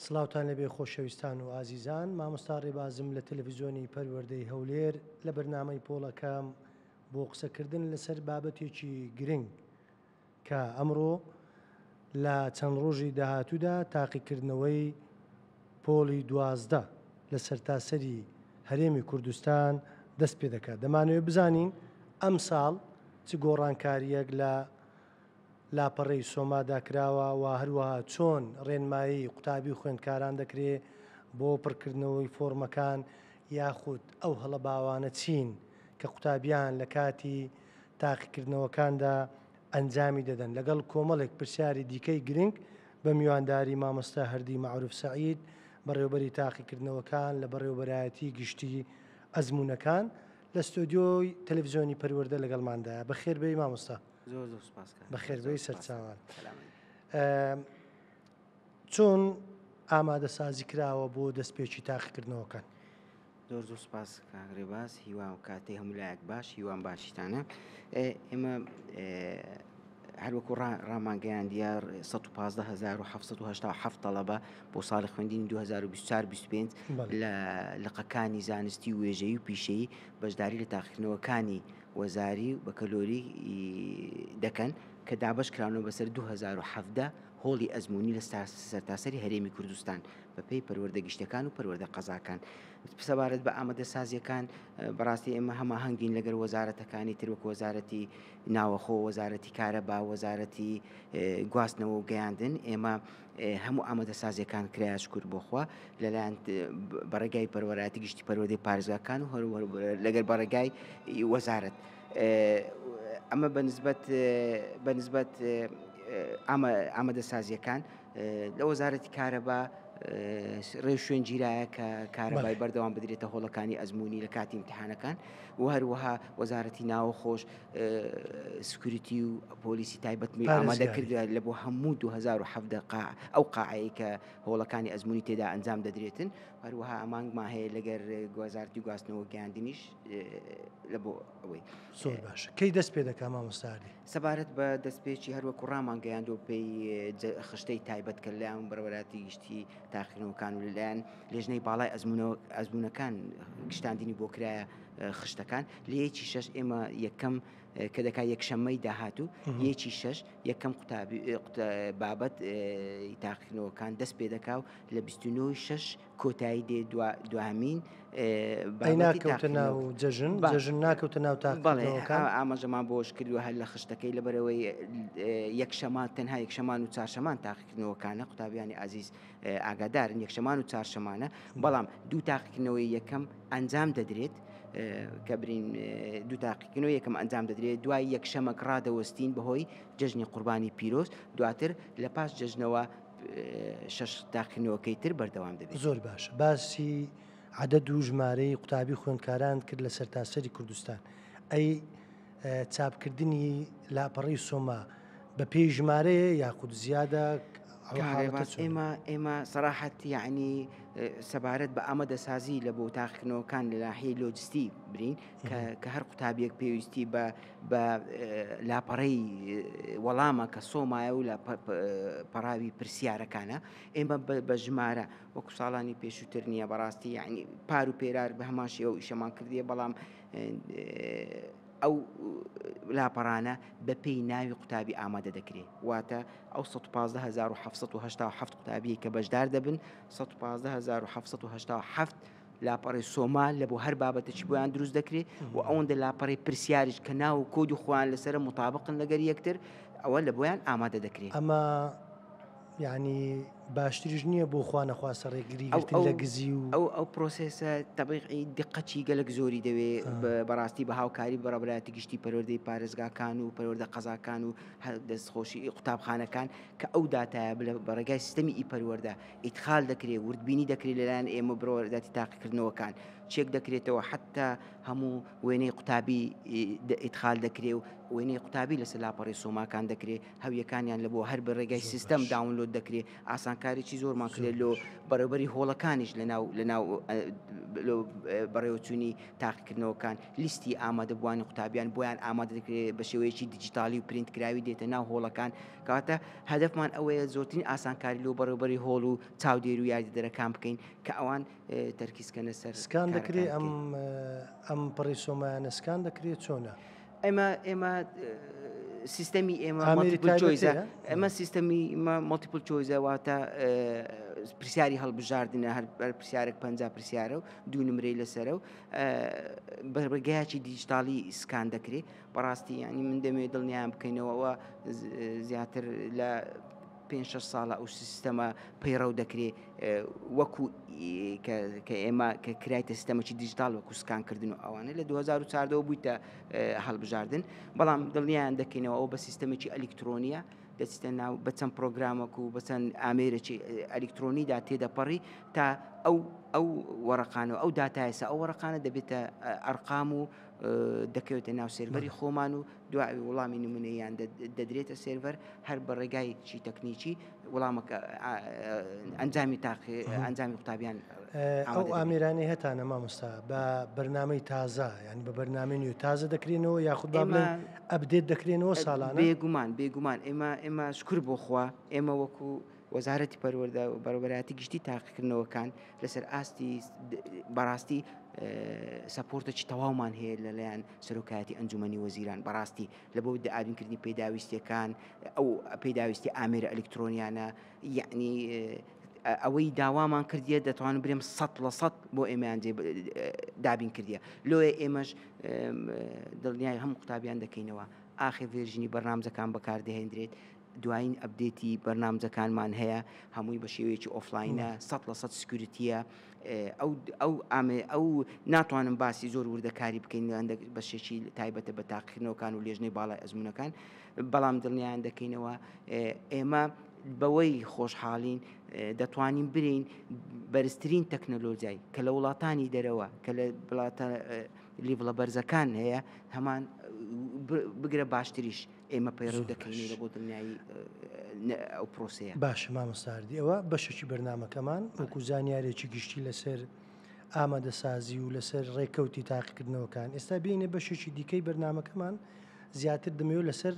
سڵاوتان لێبێ خۆشەویستان و ئازیزان، مامۆستا ڕێبازم لە تەلەفیزیۆنی پەروەردەی هەولێر لە بەرنامەی پۆڵەکەم بۆ قسەکردن لەسەر بابەتێکی گرنگ کە ئەمڕۆ لە چەند ڕۆژی داهاتوودا تاقیکردنەوەی پۆڵی 12 لە سەرتاسەری هەرێمی کوردستان دەست پێ دەکات دەمانەوێت بزانین ئەمساڵ چ گۆڕانکارییەک لە لاپەڕەی سۆمادا کراوە و هەروەها چۆن ڕێنمایی قوتابی و خوێندکاران دەکرێ بۆ پڕکردنەوەی فۆڕمەکان یاخود ئەو هەڵە باوانە چین کە قوتابیان لە کاتی تاقیکردنەوەکاندا ئەنجامی دەدەن لەگەڵ کۆمەڵێک پرسیاری دیکەی گرنگ بە میوانداری مامۆستا هەردی مەعروف سەعید بەڕێوبەری تاقیکردنەوەکان لە بەڕێوبەرایەتی گشتی ئەزموونەکان لە ستۆدیۆی تەلەفزیۆنی پەروەردە لەگەڵماندایە. بەخێربێی مامۆستا. زۆر زۆر سوپاس کاک. بەخێربێی سەرچاوان. چۆن ئامادەسازی کراوە بۆ دەستپێکی تاقیکردنەوەکان؟ زۆر زۆر سوپاس کاک ڕێباز، هیوام کاتەی هەموو لایەک باش، هیوام باشیتانە. ئێمە هەروەکو ڕامانگەیاندیە 115787 تەڵەبە بۆ ساڵی خوێندنی 2024-25 لە لقەکانی زانستی و وێژەیی و پیشەیی بەشداری لە تاقیکردنەوەکانی وەزاری و بەکەلۆری دەکەن کە دابەش کراونەوە بەسەر 2017 هۆڵی ئەزمموی لە سەرتاسەری هەرێمی کوردستان بەپێی پەروەردە گشتەکان و پەروەردە قەزاکان. سەبارەت بە ئامادەسازیەکان بەڕاستی ئێمە هەماهەنگین لەگەر وەزارەتەکانی تر وەک وەزارەتی ناوەخۆ، وەزارەتی کارەبا، وەزارەتی گواستنەوە و گەیاندن، ئێمە هەموو ئامادەسازیەکان کرایە شکر بۆخوا لەلایەن بەڕێگای پەروەرایەتی گشتی پەروەردەی پارێزگاکان و هەروەر لەگەر بەڕێگای وەزارەت. ئەمە بەنسبەت بەنسبەت ئامادەسازیەکان لە وەزارەتی کارەبا ڕێوشوێن گیرایە کە کارەبای بەردەوام بدرێتە هۆڵەکانی ئەزمموی لە کاتی امتحانەکان و هەروەها وەزارەتی ناوە خۆش سکوریتی و پۆلیسی تایبەتمی ئامادە کردوە لە بۆ هەموو 2017 قا ئەو قاعەیە کە هۆڵەکانی ئەزمموی تێدا ئەنجام دەدرێتن هەروەها ئامانگما هەیە لەگەر گوازارتی گواستنەوە گەاندنیش لە بۆ ئەوەی زۆر باشە کەی دەست پێ دەکا مامۆستالی؟ سەبارەت بە دەستپێکی هەر وەکو ڕامانگەیاندووە پێی خشتەی تایبەت کە لەلایەن بەڕێوەبەرایەتی گشتی تاقیکردنەوەکان و لەلایەن لێژنەی باڵای ئەزموونەکان گشتاندنی بۆ کرایە خشتەکان لە یەکی شەش ئێمە یەکەم کە دەکا یەکشەممەی داهاتوو یەکی شەش یەکەم قوتابی بابەت تاقیکردنەوەکان دەست پێ دەکا و لە 29 شەش کۆتایی دێ دواهەمین ئەی ناکەوتە ناو جەژن جەژن ناکەوتە ناو تاقیکردنەوەکان؟ ئاماژەمان بۆش کردووە هەر لە خشتەکەی لەبەرەوەی یەکشەمان تەنها یەکشەمان و چارشەمان تاقیکردنەوەکانە قوتابیانی ئازیز ئاگادارن یەکشەمان و چارشەمانە بەڵام دوو تاقیکردنەوەی یەکەم ئەنجام دەدرێت کە برین دوو تاقیکردنەوە یەکەم ئەنجام دەدرێت دوای یەکشەمەک ڕادەوەستین بەهۆی جەژنی قوربانی پیرۆز دواتر لە پاش جەژنەوە شەش تاقیکردنەوەکەی تر بەردەوام دەبێت. زۆر باشە باسی عەدەد و ژمارەی قوتابی و خوێندکارانت کرد لە سەرتاسەری کوردستان ئەی چاپکردنی لاپەڕەی سۆما بە پێی ژمارەیە یاخود زیادە ئەو حاڵەتە چۆنە؟ ئێمە ئێمە سەراحەت یەعنی سەبارەت بە ئامادەسازی لە بۆ تاقیکردنەوەکان لە ناحیەی لۆجستی برین کە کە هەر قوتابیەک پێویستی بە بە لاپەڕەی وەڵامە کە سۆمایە و لە پەڕاوی پرسیارەکانە ئێمە بە ژمارە وەکو ساڵانی پێشووتر نییە بەڕاستی یعنی پار و پێرار بە هەمان شێوە ئیشەمان کردیە بەڵام ئەو لاپەڕانە بە پێی ناوی قوتابی ئامادە دەکرێت واتە ئەو 115787 قوتابیە کە بەشدار دەبن 115787 لاپەڕەی سۆما لە بۆ هەر بابەتێکی بۆیان دروست دەکرێت و ئەوەندە لاپەڕەی پرسیاریش کە ناو و کۆد و خۆیان لەسەرە مطابقن لەگەر یەکتر ئەوە لە بۆیان ئامادە دەکرێت. ئەمە یعنی باشتریش نییە بۆ خوا نەخواستە ڕێگری گرتن لە گزی و ئەو ئەو پرۆسێسە تەبیعی دقەتی گەلک زۆری دەوێ بەڕاستی بە هاوکاری بەڕێوەبەرایەتی گشتی پەروەردەی پارێزگاکان و پەروەردە قەزاکان و دەستخۆشی قوتابخانەکان کە ئەو داتایە بە ڕێگای سیستەمی ئی پەروەردە ئیدخال دەکرێت، وردبینی دەکرێت لەلایەن ئێمە بڕواداتی تاقیکردنەوەکان چێک دەکرێتەوە حتا هەموو وێنەی قوتابی ئیدخال دەکرێت و وێنەی قوتابی لەسەر لاپەڕی سۆماکان دەکرێت هەویەکانیان لە بۆ هەر بە ڕێگای سیستەم داونلۆد دەکرێت ئاسانکاریی زۆرمان کرێت لۆ بەڕێوبەری هۆڵەکانیش لەناو لەناو بەڕێوەچوونی تاقیکردنەوەکان، لیستی ئامادەبووانی قوتابیان بۆیان ئامادە دەکرێت بە شێوەیەکی دیجیتاڵی و پرینت کراوی دێتە ناو هۆڵەکان، کەواتە هەدەفمان ئەوەیە زۆرترین ئاسانکاری لۆ بەڕێوبەری هۆڵ و چاودێر و یاریدەدەرەکان بکەین کە ئەوان تەرکیز کەنە سەر scan دەکرێ ئەم ئەم پەڕەی سۆمایانە scan دەکرێت چۆنە؟ ئێمە ئێمە سیستەمی ئێمە multiple choice ە ئێمە سیستەمی ئمە multiple choice ە واتە پرسیاری هەڵبژاردنە هەر پرسیارێک پ پرسیارە و دوو نمرەی لەسرە و بەرگایکی دیجیتالی scan دەکرێت بەڕاستی ینی من دەمێ دڵنیان بکەینەوە زیاتر لە پێ شەش ساڵە ئەو سیستەمە پەیڕەو دەکرێ وەکو کە ئێمە کە کرایتە سیستەمەکی دیجیتال وەکو سکانکردن و ئەوانە لە 2014ەوە بوویتە هەڵبژاردن بەڵام دڵنیان دەکەینەوە ئەو بە سیستەمێکی ئەلیکترۆنیە دەچیتە ناو بە چەند پرۆگرامەک و بە چەند ئامێرێکی ئەلیکترۆنیدا تێدەپەڕی تا ئەو ئەو وەرەقانە ئەو داتایسە ئەو وەرەقانە دەبێتە ئەرقام و دەکەوێتە ناو سێرڤەری خۆمان و دوای وڵامی نمونەیان دەدرێتە سێرڤەر هەر بە ڕێگایکی تەکنیکی وڵامەکە ئەنجامی تاقی ئەنجامی قوتابیان ئەو ئامێرانەی هەتانە مامۆستا بە بەرنامەی تازە یعنی بە بەرنامەی نوێ تازە دەکرێنەوە یاخود با بڵێن update دەکرێنەوە ساڵانە؟ بێگومان بێگومان ئێمە ئێمە شکر بۆ خوا ئێمە وەکو وەزارەتی پەروەردە و بەڕێوەبەرایەتی گشتی تاقیکردنەوەکان لەسەر ئاستی بەڕاستی support ێکی تەواومان هەیە لەلایەن سەرۆکایەتی ئەنجومەنی وەزیران بەڕاستی لە بۆ دابینکردنی پێداویستیەکان ئەو پێداویستی ئامێرە ئەلکترۆنیانە یعنی ئەوەی داوامان کردیە دەتوانم برێم 100% بۆ ئێمەیان دابین کردیە لۆیە ئێمەش دڵنیای هەموو قوتابیان دەکەینەوە ئاخر version ی بەرنامجەکان بەکاردەهێندرێت دوایین update ی بەرنامجەکانمان هەیە هەمووی بە شێوەیەکی offline ە 100% security یە ئەو ئەو ئامێ ئەو ناتوانم باسی زۆر وردەکاری بکەین هەندێک بەشێکی تایبەتە بە تاقیکردنەوەکان و لێژنەی باڵای ئەزمونونەکان بەڵام دڵنیان دەکەینەوە ئێمە بەوەی خۆشحاڵین دەتوانین برین بەرزترین تەکنەلۆجیای کە لە وڵاتانی دەرەوە کە لە وڵاتە level ە بەرزەکان هەیە هەمان بگرە باشتریش ئێمە پەیڕەو دەکەین لە بۆ دڵنیایی ئەو پرۆسەیە. باشە مامۆستا هەردی ئەوە بەشێکی بەرنامەکەمان وەکو زانیارێکی گشتی لەسەر ئامادەسازی و لەسەر ڕێکەوتی تاقیکردنەوەکان ئێستا بینە بەشێکی دیکەی بەرنامەکەمان زیاتر دەمەوێت لەسەر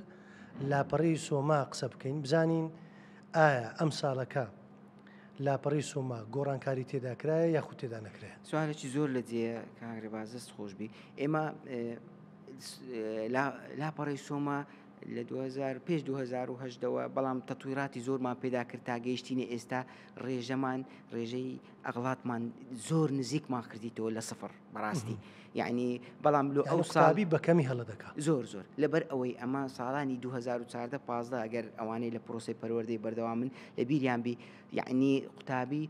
لاپەڕی سۆما قسە بکەین بزانین ئایا ئەم ساڵەکە لاپەڕی سۆما گۆڕانکاری تێدا کرایە یاخود تێدا نەکرایە؟ سوالێکی زۆر لە جێیە کاک ڕێباز دەست خۆش بی ئێمە لاپەڕەی سۆما لە 2000 پێش 2010ەوە بەڵام تەتویراتی زۆرمان پێدا کرد تا گەیشتینە ئێستا ڕێژەمان ڕێژەی ئەغڵاتمان زۆر نزیکمان کردیتەوە لە سفر بەڕاستی یعنی بەڵام لۆ ئەو ساڵی بەکەمی هەڵە دەکات زۆر زۆر لەبەر ئەوەی ئەمە ساڵانی 2014 15 ئەگەر ئەوانەی لە پرۆسی پەروەردەی بەردەوامن لە بیریان بی یعنی قوتابی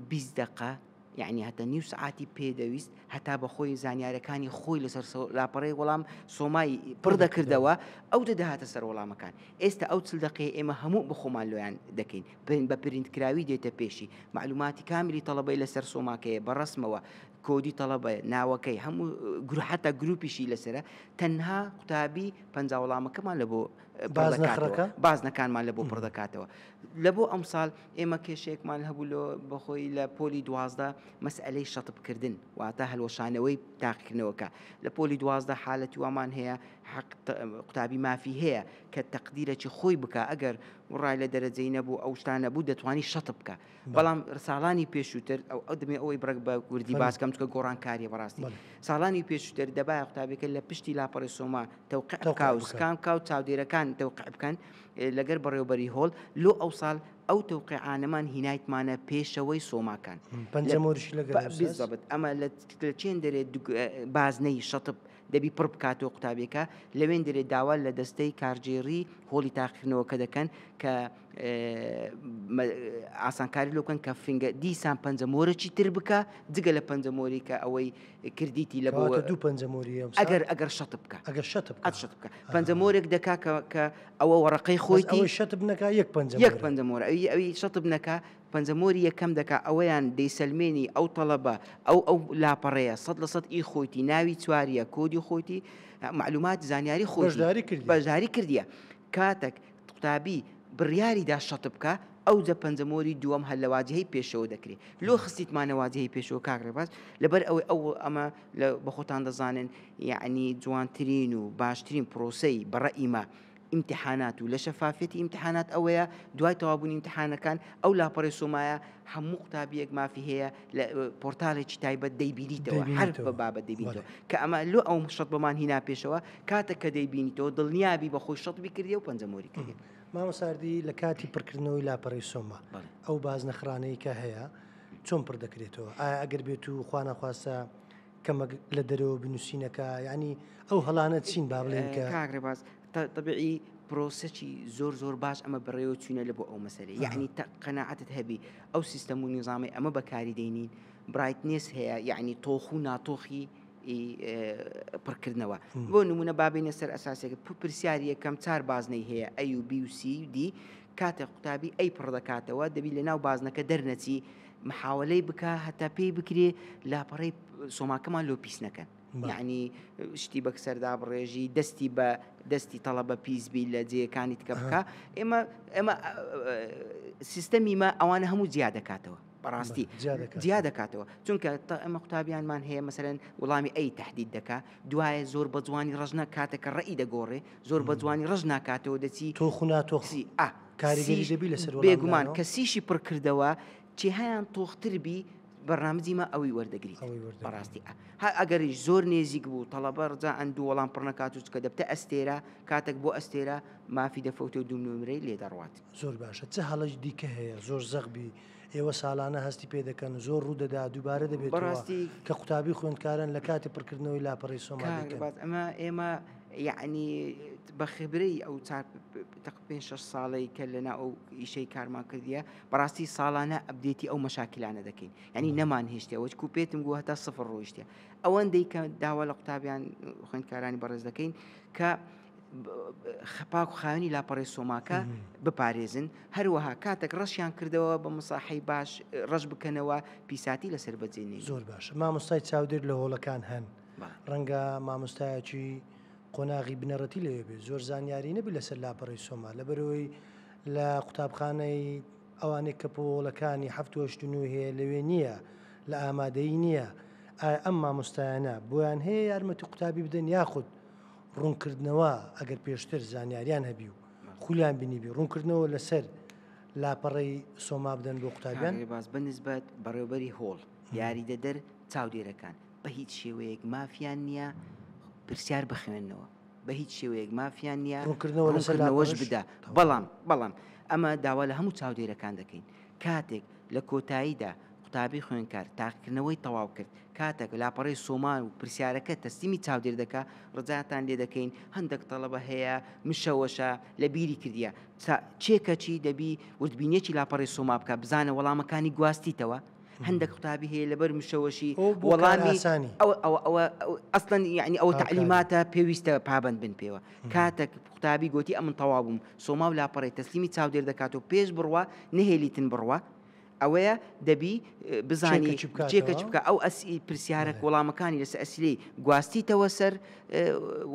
20 دقە یەعنی هەتا نیو سەعاتی پێ دەویست هەتا بە خۆی زانیارەکانی خۆی لەسەر لاپەڕەی وەڵام سۆمای پڕ دەکردەوە ئەو دەدەهاتە سەر وەڵامەکان ئێستا ئەو چل دەقەیە ئێمە هەموو بە خۆمان لۆیان دەکەین بە پرینت کراوی دێتە پێشی معلوماتی کاملی تەڵەبەی لەسەر سۆماکەیە بە ڕەسمەوە کۆدی تەڵەبە ناوەکەی هەموو حتا گروپیشی لەسرە تەنها قوتابی 50 وەڵامەکەمان لە بۆ بازنەکانمان لە بۆ پڕ دەکاتەوە لە بۆ ئەمساڵ ئێمە کێشەیەکمان هەبوو لۆ بەخۆی لە پۆلی 12 مەسئلەی شەتبکردن واتە هەلوەشانەوەی تاقیکردنەوەکە لە پۆلی 12 حالەتی وامان هەیە حەق قوتابی مافی هەیە کە تەقدیرەکی خۆی بکە ئەگەر ڕای لە دەرەجەی نەبوو ئەو شتانە بوو دەتوانی شەتب بکە بەڵام ساڵانی پێشووتر ئەو ئەو دەمێ ئەوەی بڕک بە وردی باس کەم چکە گۆڕانکاریە بەڕاستی ساڵانی پێشووتر دەبایە قوتابیەکە لە پشتی لاپەڕی سۆما تەوقع بکا و سکان بکا و چاودێرەکان تەوقع بکەن لەگەر بەڕێوبەری هۆڵ لۆ ئەوساڵ ئەو تەوقیعانەمان هینایتمانە پێشەوەی سۆماکان. پەنجەمۆریشی لەگەر ئوستاز؟ بالضبط ئەمە لە چێن دەرێ بازنەی شەتب دەبی پڕ بکاتەوە قوتابیەکە لەوێن دەرێ داوا لە دەستەی کارگێڕی هۆڵی تاقیکردنەوەکە دەکەن کە ئاسانکاری لۆ بکەن کە finger دیسان پەنجەمۆرەکی تر بکە جگە لە پەنجەمۆری کە ئەوەی کردیتی لە بۆ دوو پەنجەمۆری ئەگەر ئەگەر شەتب بکە ئەگەر شەتب ئەت شەتب بکە پەنجەمۆرێک دەکا کە کە ئەوە وەڕەقەی خۆیتی ئەوەی شەتب نەکا یەک پەنجەمۆرە یەک پەنجەمۆرە ئەوی ئەوی شەتب نەکا پەنجەمۆری یەکەم دەکا ئەوەیان دەیسەلمێنی ئەو تەڵەبە ئەو ئەو لاپەڕەیە 100% ئی خۆیتی ناوی چواریە کۆدی خۆیتی معلومات زانیاری خۆی بەشداری کردیە بەشداری کردیە کاتێک قوتابی بڕیاری دا شەتب بکا. ئەوجە پەنجەمۆری دووەم هەر لە واجهەی پێشەوە دەکرێ. لۆ خستیتمانە واجهەی پێشەوە کاک ڕێباز؟ لەبەر ئەوەی ئەو ئەمە لە بە خۆتان دەزانن یەعنی جوانترین و باشترین پرۆسەی بە ڕەئی مە ئیمتیحانات و لە شەفافیەتی ئیمتیحانات ئەوەیە دوای تەواوبوونی ئیمتیحانەکان ئەو لاپەڕەی سۆمایە هەموو قوتابیەک مافی هەیە لە پۆرتالێکی تایبەت دەیبینیتەوە هەر بە بابەت دەیبینیتەوە کە ئەمە لۆ ئەو شەتبەمان هینا پێشەوە کاتێک کە دەیبینیتەوە دڵنیابی بە خۆی شەتبی کردیە و پەنجەمۆری کردیە. مامۆستا ئەردی لە کاتی پڕکردنەوەی لاپەڕەی سۆما ئەو بازنە خڕانەی کە هەیە چۆن پڕ دەکرێتەوە؟ ئایا ئەگەر بێت و خوانەخواستە کەمەک لە دەرەوە بنووسینەکە یعنی ئەو هەڵانە چین با بڵێن کە کاک ڕێباز تەبیعی پرۆسەکی زۆر زۆر باش ئەمە بەڕێوە چوینە لە بۆ ئەو مەسەلەی یعنی قەناعەتت هەبی ئەو سیستەم و نیزامەی ئەمە بەکاری دەینین brightness هەیە یعنی تۆخ و ناتۆخی پڕکردنەوە بۆ نمونە بابینە سەر ئەساسێک پرسیاری یەکەم چار بازنەی هەیە A و B و C و D کاتێک قوتابی A پڕ دەکاتەوە دەبی لە ناو بازنەکە دەرنەچی محاولەی بکە هەتا پێی بکرێ لاپەڕەی سۆماکەمان لۆ پیس نەکەن یعنی شتی بەک سەردا بڕێژی دەستی بە دەستی تەڵەبە پیس بی لە جێیەکانی تکە بکە ئێمە ئێمە سیستەمی مە ئەوانە هەموو جیا دەکاتەوە بەڕاستی جیا دەکاتەوە چونکە ئەمە قوتابیانمان هەیە مەسەرەن وڵامی A تهدید دەکا دوایە زۆر بە جوانی ڕژنە کاتێکە ڕێی دەگۆڕێ زۆر بە جوانی ڕژ ناکاتەوە دەچی تۆ خونا تۆخسی ئا کاریگەری دەبی لەسەر بێگومان کە C شی پڕ کردەوە چێهیان تۆختر بی بەرنامجی مە ئەوی وەردەگریت بەڕاستی هە ئەگەریش زۆر نێزیک بوو تەڵەبە ڕجا ئەن دوو وەڵام پڕ نەکات و چکە دەبتە ئەستێرە کاتێک بۆ ئەستێرە مافی دەفەوتێ و دوو نمرەی لێ دەڕوات. زۆر باشە چ هەڵەی دیکە هەیە زۆر زەق بی ئێوە ساڵانە هەستی پێ دەکەن زۆر ڕوو دەدا دووبارە دەبێتەوە بەڕاستی کە قوتابی خوێندکاران لە کاتی پڕکردنەوەی لاپەڕەی سۆما کاک دەیکەن؟ ڕێباز ئەمە ئێمە یەعنی بە خبرەی ئەو چار تەق پێنج شەش ساڵەی کە لەناو ئەو ئیشەی کارمان کردیە بەڕاستی ساڵانە update ی ئەو مەشاکلانە دەکەین یعنی نەمان هێشتەوە کو پێتم گوو هەتا سفر ڕۆیشتە ئەوەندەی کە داوا لە قوتابیان خوێندکارانی بەڕێز دەکەین کە پاک و خاوێنی لاپەڕی سۆماکە بپارێزن هەروەها کاتێک ڕەشیان کردەوە بە مساحی باش ڕەش بکەنەوە پیساتی لەسەر بەجێ زۆر باش مامۆستای چاودێر لە هۆڵەکان هەن ڕەنگە مامۆستایەکی قۆناغی بنەڕەتی لەوێ بێت زۆر زانیاری نەبی لەسەر لاپەڕەی سۆما لەبەرئەوەی لە قوتابخانەی ئەوانەی کە پۆڵەکانی حەفت و هەشت و نۆ هەیە لەوێ نییە لە ئامادەیی نییە ئایا ئەم مامۆستایانە بۆیان هەیە یارمەتی قوتابی بدەن یاخود ڕوونکردنەوە ئەگەر پێشتر زانیاریان هەبی و خولیان بینیبی ڕوونکردنەوە لەسەر لاپەڕەی سۆما بدەن بۆ قوتابیان؟ کاک ڕێباز بە نسبەت بەڕێوبەری هۆڵ یاریدەدەر چاودێرەکان بە هیچ شێوەیەک مافیان نییە پرسیار بخوێننەوە بە هیچ شێوەیەک مافیان نییە ڕوونکردنەوە لەسەر ڕوونکردنەوەش لاپەڕەش بدا تەواو. بەڵام بەڵام ئەمە داوا لە هەموو چاودێرەکان دەکەین کاتێک لە کۆتاییدا قوتابی خوێندکار تاقیکردنەوەی تەواو کرد کاتێک لاپەڕەی سۆما و پرسیارەکە تەسلیمی چاودێر دەکا ڕجاتان لێ دەکەین هەندێک تەڵەبە هەیە مشەوەشە لە بیری کردیە چێکەچی دەبی وردبینیەکی لاپەڕەی سۆما بکە بزانە وەڵامەکانی گواستیتەوە هەندێک قوتابی هەیە لەبەر مشەوەشی وەڵامی ئەوە ئەوە ئەوە ئەسڵەن یعنی ئەوە تەعلیماتە پێویستە پابند بن پێوە کاتێک قوتابی گوتی ئەمن تەواو بووم سۆما و لاپەڕی تەسلیمی چاودێر دەکات و پێش بڕوا نهێلیتن بڕوا ئەوەیە دەبی بزانی چێکە چ بکە ئەو ئەسی پرسیارە وەڵامەکانی لەسەر ئەسیلەی گواستیتەوە سەر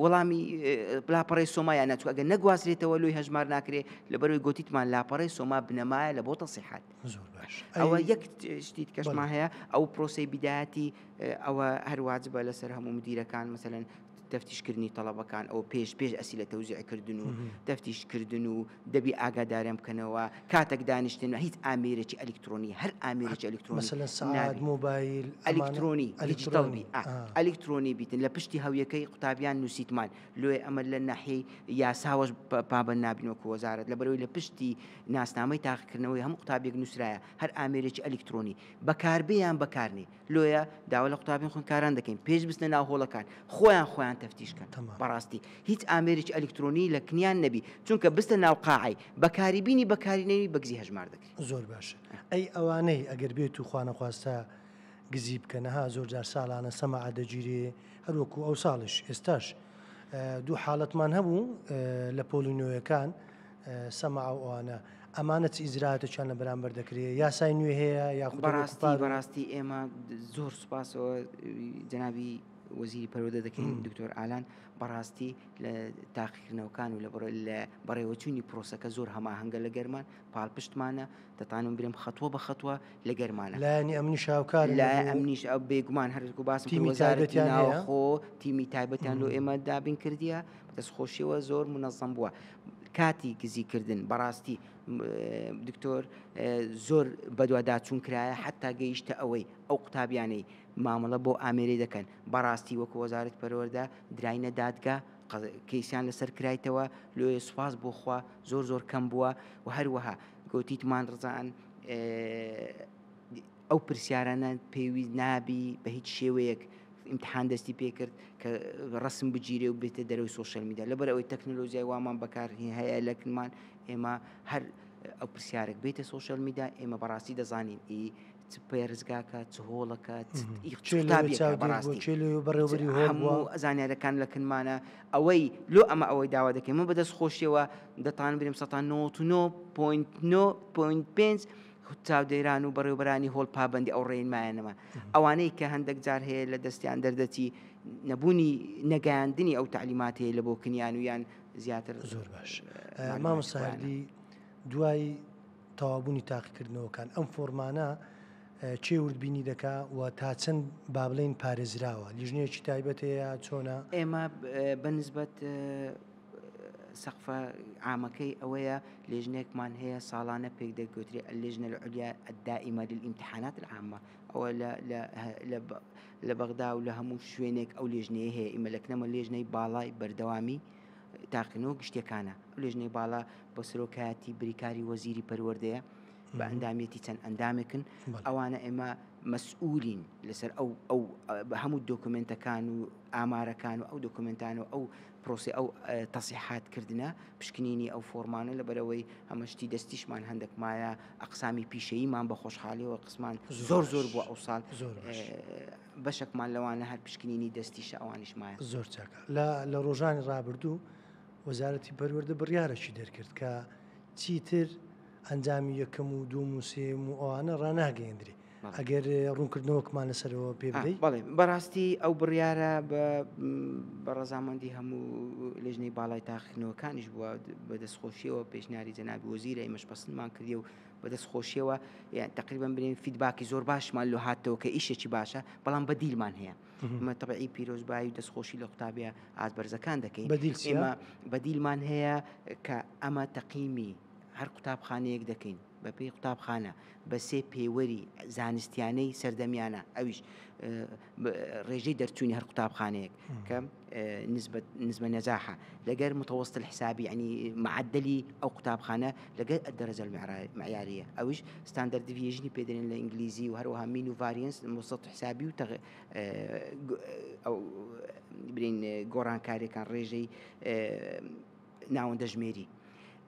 وەڵامی لاپەڕی سۆما یان نەچوو ئەگەر نەگوازرێتەوە لۆی هەژمار ناکرێ لەبەرەوەی گۆتیتمان لاپەڕی سۆما بنەمایە لە بۆ تەسیحات زۆر باش ئەوە یەک شتی کەشمان هەیە ئەو پرۆسی بیدایەتی ئەوە هەرواجبە لەسەر هەموو مدیرەکان مەسەلەن تەفتیشکردنی تەڵەبەکان ئەوە پێش پێش ئەسیلە تەوزیعکردن و تەفتیشکردن و دەبی ئاگاداریان بکەنەوە کاتێک دانیشتن هیچ ئامێرێکی ئەلیکترۆنی هەر ئامێرێکی ئەلیکترۆنی مەسەلەن سەعات مۆبایل ئەلیکترۆنی دیجیتاڵ بی ئەلیکترۆنی بیتن لە پشتی هەویەکەی قوتابیان نووسیتمان لۆیە ئەمە لە ناحیەی یاساوەش پابەند نابین وەکو وەزارەت لەبەرەوەی لە پشتی ناسنامەی تاقیکردنەوەی هەموو قوتابیەک نووسرایە هەر ئامێرێکی ئەلیکترۆنی بەکاربێ یان بەکارنێ لۆیە داوا لە قوتابیان خوێندکاران دەکەین پێش بچنە ناو هۆڵەکان خۆیان خۆیان تەفتیش کەن بەڕاستی هیچ ئامێرێکی ئەلیکترۆنی لە کنیان نەبی چونکە بستە ناو قاعەی بەکاری بینی بەکاری نەوی بەگزی هەژمار دەکری. زۆر باشە ئەی ئەوانەی ئەگەر بێت و خوانەخواستە گزی بکەن ها زۆر جار ساڵانە سەماعە دەگیرێ هەر وەکو ئەو ساڵیش ئێستاش دوو حاڵەتمان هەبوو لە پۆلی نوێیەکان سەماع و ئەوانە ئەمانە چ ئیجراتێکیان لە بەرامبەر دەکرێ یاسای نوێ هەیە یاخود بەڕاستی بەڕاستی ئێمە زۆر سوپاسەوە جەنابی وەزیری پەروەردە دەکەین دکتۆر ئالان بەڕاستی لە تاقیکردنەوەکان و لە بەڕێوەچوونی پرۆسەکە زۆر هەماهەنگە لە گەرمان پاڵپشتمانە دەتانم برێم خەتوە بە خەتوە لە گەرمانە. لایەنی ئەمنیش هاوکارن لایە ئەمنیش ئەو بێگومان هەرکو باسم تیمی تایبەتیان هەیە؟ خۆ تیمی تایبەتیان لۆ ئێمە دابین کردیە بەدەست خۆشیەوە زۆر منەزەم بووە کاتی گزیکردن بەڕاستی دکتۆر زۆر بەدواداچوون کرایە حتا گەیشتە ئەوەی ئەو قوتابیانەی مامەڵە بۆ ئامێری دەکەن بەڕاستی وەکو وەزارەت پەروەردە دراینە دادگا کەیسیان لەسەر کرایتەوە لۆیە سوپاس بۆ خوا زۆر زۆر کەم بووە و هەروەها گوتیتمان ڕزان ئەو پرسیارانە پێویست نابی بە هیچ شێوەیەک ئیمتحان دەستی پێکرد کە ڕسم بگیرێ و بێتە دەرەوەی سۆشیال میدیا لەبەر ئەوەی تەکنەلۆژیای وامان بەکار هەیە لەکنمان ئێمە هەر ئەو پرسیارێک بێتە سۆشیال میدیا ئێمە بەڕاستی دەزانین ئی چ پێرزگاکە چ هۆڵەکە بەڕێوبەری هەموو زانیارەکان لە کنمانە ئەوەی لۆ ئەمە ئەوەی داوا دەکەین من بەدەست خۆشیەوە دەتان بریم 99.5 چاودێران و بەڕێوبەرانی هۆڵ پابندی ئەو ڕێنمایانەمە ئەوانەی کە هەندێک جار هەیە لە دەستیان دەردەچی نەبوونی نەگەیاندنی ئەو تعلیمات هەیە لە بۆ کنیان و یان زیاتر زۆر باش مامۆساردی دوای تەواوبوونی تاقیکردنەوەکان ئەم فۆرمانە کێ وردبینی دەکا و تا چەند با بڵێین پارێزراوە؟ لیژنەیەکی تایبەت هەیە چۆنە؟ ئێمە بە نسبەت سەقفە عامەکەی ئەوەیە لێژنەیەکمان هەیە ساڵانە پێک دەگوترێ اللجنە العليا الدائمە للامتحانات العامە ئەوە لە بەغدا و لە هەموو شوێنێک ئەو لێژنەیە هەیە ئیمە لەکنەمە لێژنەی باڵای بەردەوامی تاقینەوە گشتیەکانە ئەو لێژنەی باڵا بە سەرۆکایەتی بریکاری وەزیری پەروەردەیە بە ئەندامیەتی چەند ئەندامێکن ئەوانە ئێمە مەسئولین لەسەر ئەو ئەو هەموو دۆکمنتەکان و ئامارەکان و ئەو دۆکمنتان و ئەو پرۆسی ئەو تەسیحات کردنە پشکنینی ئەو فۆرمانە لە بەرەوەی ئەمە شتی دەستیشمان هەندێک مایە ئەقسامی پیشەییمان بە خۆشحاڵیەوە قسمان زۆر زۆر بووە ئەو ساڵ بەشێکمان لەوانە هەر پشکنینی دەستیشە ئەوانیش مایە. زۆر چاکە. لە لە ڕۆژانی ڕابردوو وەزارەتی پەروەردە بڕیارێکی دەرکرد کە چیتر ئەنجامی یەکەم و دووەم و سێیەم و ئەوانە ڕاناگەیەندرێ. ئەگەر ڕوونکردنەوەکمان لەسەرەوە پێ بدەی؟ بەڵێ بەڕاستی ئەو بڕیارە بە بە ڕەزامەندی هەموو لێژنەی باڵای تاقیکردنەوەکانیش بووە بە دەستخۆشیەوە پێشنیاری جەنابی وەزیرە ئێمەش پەسندمان کردی و بەدەست خۆشیەوە یان تقریبا برێن feedback ی زۆر باشمان لۆ هاتەوە کە ئیشێکی باشە بەڵام بەدیلمان هەیە ئمە تەبعی پیرۆزبایی و دەستخۆشی لە قوتابیە ئاست بەرزەکان دەکەین بەدیل چیە؟ ئێمە بەدیلمان هەیە کە ئەمە تەقیمی هەر قوتابخانەیەک دەکەین بەپێی قوتابخانە بە سێ پێوەری زانستیانەی سەردەمیانە ئەویش ڕێژەی دەرچوونی هەر قوتابخانەیەک کە نسبە نسبە نەجاحە لەگەر متوسط الحسابی یعنی معدلی ئەو قوتابخانە لەگەر الدرجە المعیاریە ئەویش standard deviation ی پێ دەرێن لە ئینگلیزی و هەروەها mean و variance متوسط حسابی و تەغ ئەو برین گۆڕانکاریەکان ڕێژەی ناوەندە ژمێری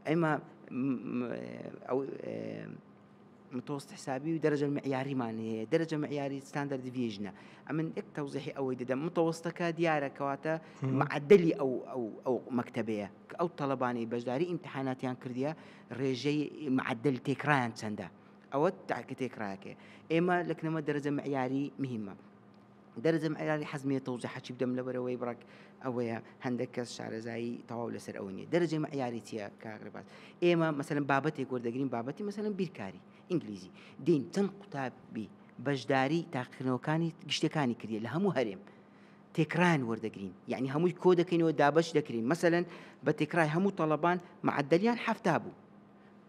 ئێمە ئەو متوسط حسابی و دەرەجە معیاریمان هەیە دەرەجە معیاری standard deviation ە ئەمن یەک تەوزیحی ئەوەی دەدەم متوسطەکە دیارە کەواتە معدلی ئەو ئەو ئەو مەکتەبەیە کە ئەو تەڵەبانەی بەشداری ئیمتحاناتیان کردیە ڕێژەی معدل تێکڕایان چەندە ئەوە تاکە تێکڕاکەیە ئێمە لەکنەمە دەرەجە معیاری مهمە دەرەجە معیاری حەزم لێیە تەوزیحەکی بدەم لەبەرئەوەی بڕەک ئەوەیە هەندێک کەس شارەزایی تەواو لەسەر ئەوە نییە دەرەجەی معیاری چییە کاک ڕێباز ئێمە مەسەلەن بابەتێک وەردەگرین بابەتی مەسەلەن بیرکاری ئینگلیزی دین چەند قوتابی بەشداری تاقیکردنەوەکانی گشتەکانی کردیە لە هەموو هەرێم تێکڕایان وەردەگرین یعنی هەمووی کۆ دەکەینەوە دابەش دەکرین مەسەلەن بە تێکڕای هەموو تەڵەبان معدلیان 70 بوو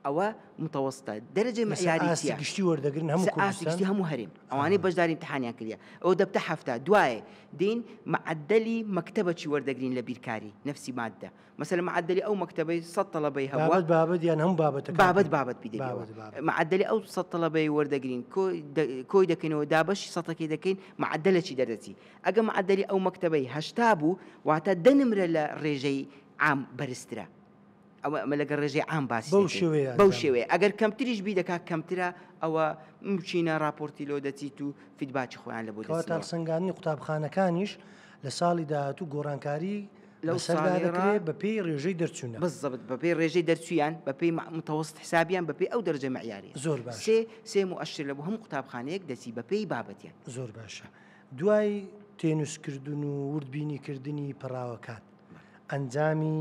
ئەوە متەوەستە دەرەجەی معیاری ئاستی چیە؟ گشتی وەردەگرن هەموو ئاستی کوردستان گشتی هەموو هەرێم ئەوانەی بەشداری امتحانیان کردیە ئەوە دەبتە 70 دوایێ دێین معدلی مەکتەبەکی وەردەگرین لە بیرکاری نەفسی مادە مەسەلەن معدلی ئەو مەکتەبەی 100 تەڵەبەی هەبووە بابەت بابەت یان هەموو بابەتەکان بابەت بابەت بیدەگەوە بابەت بابەت معدلی ئەو 100 تەڵەبەی وەردەگرین کۆی دەکەینەوە دابەشی سەتەکەی دەکەین معدلەکی دەردەچی ئەگە معدلی ئەو مەکتەبەی 80 بوو واتە دە نمرە لە ڕێژەی عام بەرزترە ئەوە ئەمە لەگەڵ ڕێژەی عام باسی بەو دەکەین شێوەیە بەو ئەنجام شێوەیە ئەگەر کەمتریش بی دەکات کەمترە ئەوە مچینە راپۆرتی لۆ دەچیت و feedback ی خۆیان لە بۆ کەواتە دەچنەوە. هەڵسەنگاندنی قوتابخانەکانیش لە ساڵی داهاتوو گۆڕانکاری لەو بەسەردا ساڵەی ڕا دەکرێت بەپێی ڕێژەی دەرچوونە. بالضبط بەپێی ڕێژەی دەرچوویان بەپێی متوسط حسابیان بەپێی ئەو دەرەجە معیاریە زۆر باشە. سێ سێ مؤشر لە بۆ هەموو قوتابخانەیەک دەچی بەپێی بابەتیان. زۆر باشە دوای. تێنووسکردن و وردبینیکردنی پەڕاوەکان، ئەنجامی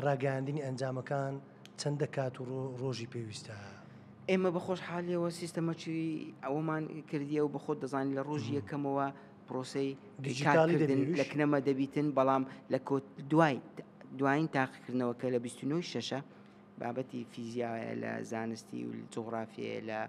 ڕاگەیاندنی ئەنجامەکان چەندە کات و ڕۆژی پێویستە؟ ئێمە بە خۆشحالیەوە سیستەمەکی ئەوەمان کردیە و بە خۆت دەزانین لە ڕۆژی یەکەمەوە پرۆسەی دیجیتاڵی کارکردن دەبیش؟ لە کنەمە دەبیتن بەڵام لە کۆت دوای دوایین تاقیکردنەوە کە لە 29 شەشە بابەتی فیزیایە لە زانستی و جوغرافیە لە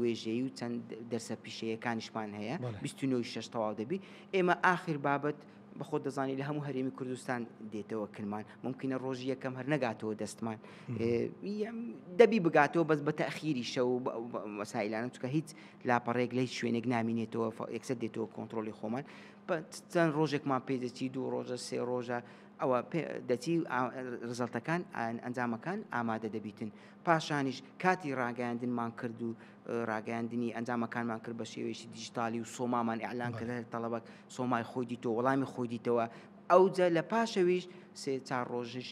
وێژەیی و چەند دەرسە پیشەیەکانیشمان هەیە 29 شەش تەواو دەبی ئێمە ئاخر بابەت بەخۆ دەزانی لە هەموو هەرێمی کوردستان دێتەوە کرمان ممکنە ڕۆژی یەکەم هەر نەگاتەوە دەستمان دەبی بگاتەوە بەس بە تەخیری شەو مەسایلانە چکە هیچ لاپەڕێک لە هیچ شوێنێک نامینێتەوە یەکسەر دێتەوە کۆنتترۆلی خۆمان چەند ڕۆژێکمان پێدەچی دوو ڕۆژە سێ ڕۆژە ئەوە دەچی ڕزەڵتەکان ئەنجامەکان ئامادە دەبیتن پاشانیش کاتی ڕاگەیاندنمان کرد و ڕاگەیاندنی ئەنجامەکانمان کرد بە شێوەیەکی دیجیتالی و سۆمامان ئیعلان کرد هەر تەڵەبەک سۆمای خۆی دیتەوە وەڵامی خۆی دیتەوە ئەوجا لە پاشەویش سێ چار ڕۆژیش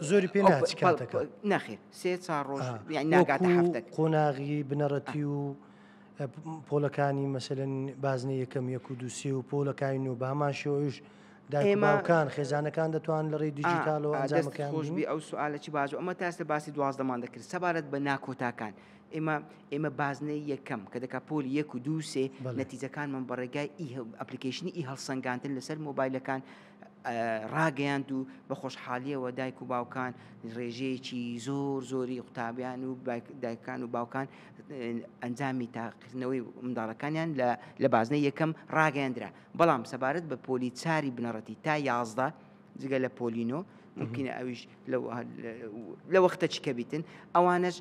زۆری پێ ناچی کاتەکە نەخێر سێ چار ڕۆژ یان ناگاتە هەفتەک قۆناغی بنەڕەتی و پۆلەکانی مەسەلەن بازنەی یەکەم یەک و دوو سێ و پۆلەکانی نۆ بە هەمان شێوەیش دایک و ئێمە باوکان خێزانەکان دەتوان لە ڕێی ئا دیجیتالەوە ئا دەستت ئەنجامەکەیان خۆش ببینن؟ بی ئەو سوالە چی باش بوو ئەمە تا ئێستا باسی دوازدەمان دەکرد سەبارەت بە ناکۆتاکان ئێمە ئێمە بازنەی یەکەم کە دەکا پۆلی یەک و دوو و سێ بەڵێ. نەتیجەکانمان بە ڕێگای ئی ئەپلیکەیشنی ئی هەڵسەنگاندن لەسەر مۆبایلەکان ڕاگەیاند و بە خۆشحالیەوە دایک و باوکان ڕێژەیەکی زۆر زۆری قوتابیان و دایکان و باوکان ئەنجامی تاقیکردنەوەی منداڵەکانیان لە بازنەی یەکەم ڕاگەیاندرا بەڵام سەبارەت بە پۆلی چاری بنەڕەتی تا 11 جگە لە پۆلی نۆ ممکنە ئەویش لە وەختە چی کە بیتن ئەوانەش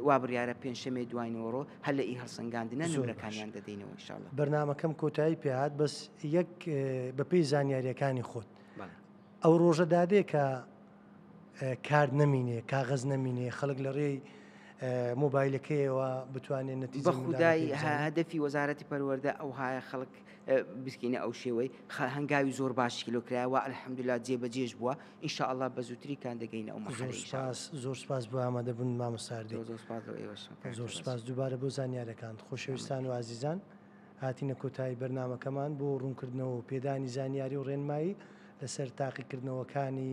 وا بڕیارە پێنجشەمێ دوای نۆڕۆ هەر لە ئی هەڵسەنگاندنە نمرەکانیان دەدەینەوە ان شاء اللە. بەرنامەکەم کۆتایی پێهات بەس یەک بەپێی زانیاریەکانی خۆت ئەو ڕۆژە دادێ کە کارت نەمینێ کاغەز نەمینێ خەڵک لە ڕێی مۆبایلەکەیەوە بتوانێت نەتیجەی بە خودای منداڵەکەی بزانێت؟ هەدەفی وەزارەتی پەروەردە ئەوهایە خەڵک بسکینە ئەو شێوەی هەنگاوی زۆر باشی لۆ کرایە وا الحمدللە جێبەجێش بووە ان شاء اللە بە زووتری کان دەگەینە ئەو زۆر مەرحەلەی ان شاء اللە. سپاس زۆر سپاس بۆ ئامادەبوون مامۆستا هەردی. زۆر زۆر سپاس لۆ ئێوەش کاک زۆر ڕێباز. سپاس دووبارە بۆ زانیارەکانت. خۆشەویستان و ئازیزان هاتینە کۆتایی بەرنامەکەمان بۆ ڕوونکردنەوە و پێدانی زانیاری و ڕێنمایی لەسەر تاقیکردنەوەکانی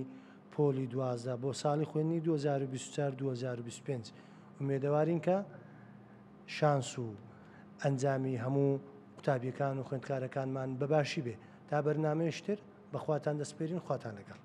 پۆلی 12 بۆ ساڵی خوێندنی 2024 2025 ئومێدەوارین کە شانس و ئەنجامی هەموو قوتابیەکان و خوێندکارەکانمان بە باشی بێ تا بەرنامەیەکی تر بە خواتان دەسپێرین خواتان لەگەڵ.